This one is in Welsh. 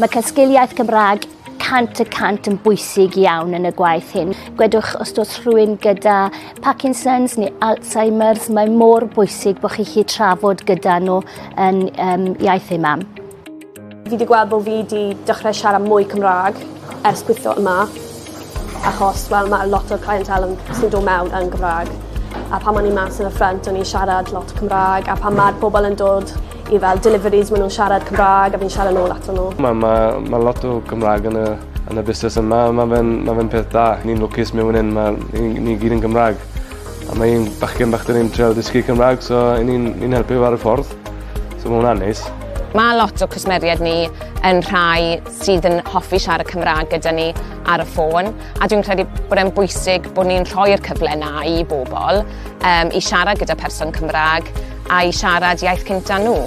Mae cael sgil iaith Cymraeg 100% yn bwysig iawn yn y gwaith hyn. Gwedwch os does rhywun gyda Parkinson's neu Alzheimer's, mae mor bwysig bod chi chi trafod gyda nhw yn iaith eu mam. Fi wedi gweld bod fi wedi dechrau siarad mwy Cymraeg ers gweithio yma, achos wel, mae lot o'r clientele sy'n dod mewn yn Gymraeg. A pan o'n i mas yn y ffrynt, o'n i'n siarad lot Cymraeg, a pan mae'r bobl yn dod i fel deliveries, maen nhw'n siarad Cymraeg a fi'n siarad nôl ato nhw. Mae lot o Gymraeg yn y busnes yma, mae fe'n ma fe peth da. Ni'n lwcus mewn hyn, mae ni gyd yn Gymraeg. A mae un bachgen bach dyn ni'n treial dysgu Cymraeg, so ni'n ni helpu ar y ffordd. So mae hwnna'n neis. Mae lot o cwsmeriaid ni yn rhai sydd yn hoffi siarad Cymraeg gyda ni ar y ffôn, a dwi'n credu bod e'n bwysig bod ni'n rhoi'r cyfle 'na i bobl i siarad gyda person Cymraeg a i siarad iaith cynta nhw.